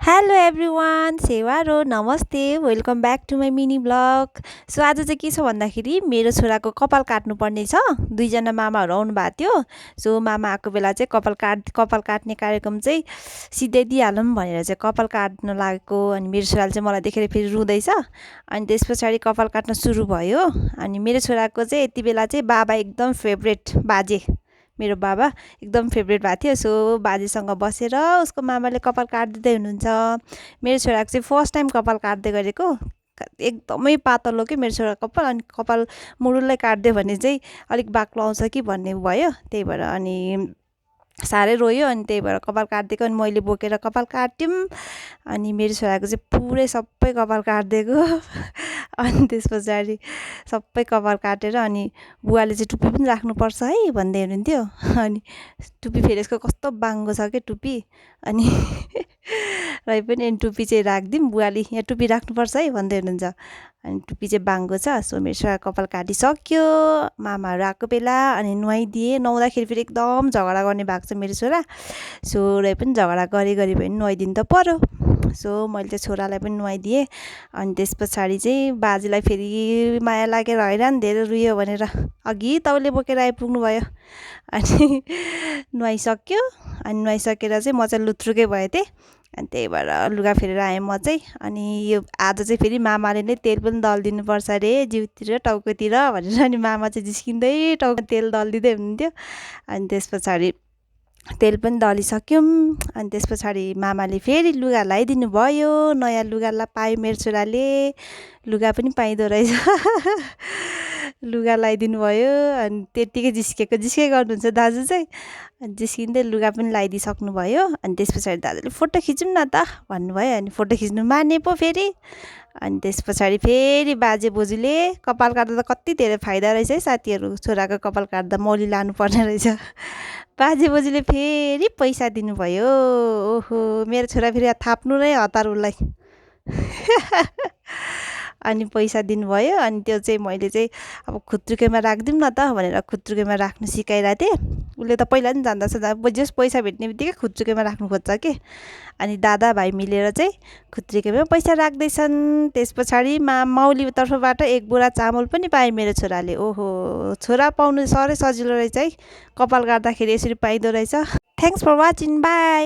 Hello everyone, सेवारो नमस्ते, welcome back to my mini vlog. So आज चाहिँ के छ भन्दाखेरि मेरो छोराको कपाल काट्नुपर्ने छ। दुईजना मामाहरू आउनु भएको थियो। सो मामा आएको बेला चाहिँ कपाल काट्ने कार्यक्रम चाहिँ सिधै दिइहालौँ भनेर चाहिँ कपाल काट्न लागेको। अनि मेरो छोराले चाहिँ मलाई देखेर फेरि रुँदैछ। अनि त्यस पछाडि कपाल काट्न सुरु भयो। अनि मेरो छोराको चाहिँ यति बेला चाहिँ बाबा एकदम फेभरेट बाजे, मेरो बाबा एकदम फेभरेट भएको थियो। सो बाजेसँग बसेर उसको मामाले कपाल काटिदिँदै हुनुहुन्छ। मेरो छोराको चाहिँ फर्स्ट टाइम कपाल काट्दै गरेको। एकदमै पातलो के मेरो छोराको कपाल। अनि कपाल मुरुल्लै काटिदियो भने चाहिँ अलिक बाक्लो आउँछ कि भन्ने भयो। त्यही भएर अनि साह्रै रोयो। अनि त्यही भएर कपाल काटिदिएको। अनि मैले बोकेर कपाल काट्यौँ। अनि मेरो छोराको चाहिँ पुरै सबै कपाल काटिदिएको। अनि त्यस पछाडि सबै कपाल काटेर अनि बुवाले चाहिँ टुप्पी पनि राख्नुपर्छ है भन्दै हुनुहुन्थ्यो। अनि टुप्पी फेरि यसको कस्तो बाङ्गो छ क्या टुप्पी। अनि रै पनि अनि टुप्पी चाहिँ राखिदिउँ, बुवाले यहाँ टुप्पी राख्नुपर्छ है भन्दै हुनुहुन्छ। अनि टुप्पी चाहिँ बाङ्गो छ। सो मेरो छोरा कपाल काटिसक्यो। मामाहरू आएको बेला अनि नुहाइदिएँ। नुहाउँदाखेरि फेरि एकदम झगडा गर्ने भएको छ मेरो छोरा। सो रै पनि झगडा गरी भए पनि नुहाइदिनु त पर्यो। सो मैले चाहिँ छोरालाई पनि नुहाइदिएँ। अनि त्यस पछाडि चाहिँ बाजेलाई फेरि माया लागेर हैरान धेरै रुयो भनेर अघि तौले बोकेर आइपुग्नु भयो। अनि नुहाइसक्यो। अनि नुहाइसकेर चाहिँ म चाहिँ लुत्रुकै भए थिएँ। अनि त्यही भएर लुगा फेरेर आएँ म चाहिँ। अनि यो आज चाहिँ फेरि मामाले नै तेल पनि दलिदिनुपर्छ अरे जिउतिर टाउकोतिर भनेर। अनि मामा चाहिँ जिस्किँदै टाउको तेल दलिदिँदै हुनुहुन्थ्यो। अनि त्यस पछाडि तेल पनि दलिसक्यौँ। अनि त्यस पछाडि मामाले फेरि लुगा लगाइदिनु भयो। नयाँ लुगा पायो मेरो छोराले। लुगा पनि पाइँदो रहेछ। लुगा लगाइदिनु भयो। अनि त्यत्तिकै जिस्कै गर्नुहुन्छ दाजु चाहिँ। अनि जिस्किँदै लुगा पनि लगाइदिइसक्नु भयो। अनि त्यस पछाडि दाजुले फोटो खिचौँ न त भन्नुभयो। अनि फोटो खिच्नु माने पो फेरि। अनि त्यस पछाडि फेरि बाजे बोजूले कपाल काट्दा त कति धेरै फाइदा रहेछ है साथीहरू। छोराको कपाल काट्दा मौली लानुपर्ने रहेछ। बाजे बोजूले फेरि पैसा दिनुभयो। ओहो, मेरो छोरा फेरि थाप्नु नै हतार उसलाई। अनि पैसा दिनुभयो। अनि त्यो चाहिँ मैले चाहिँ अब खुत्रुकेमा राखिदिउँ न त भनेर खुत्रुकेमा राख्नु सिकाइरहेको थिएँ। उसले त पहिला पनि जान्दछ, जस पैसा भेट्ने बित्तिकै खुत्रुकेमा राख्नु खोज्छ कि। अनि दादा भाइ मिलेर चाहिँ खुत्रुकेमा पैसा राख्दैछन्। त्यस पछाडि माउली तर्फबाट एक बोरा चामल पनि पाएँ मेरो छोराले। ओहो, छोरा पाउनु साह्रै सजिलो रहेछ है। कपाल काट्दाखेरि यसरी पाइँदो रहेछ। Thanks for watching, by.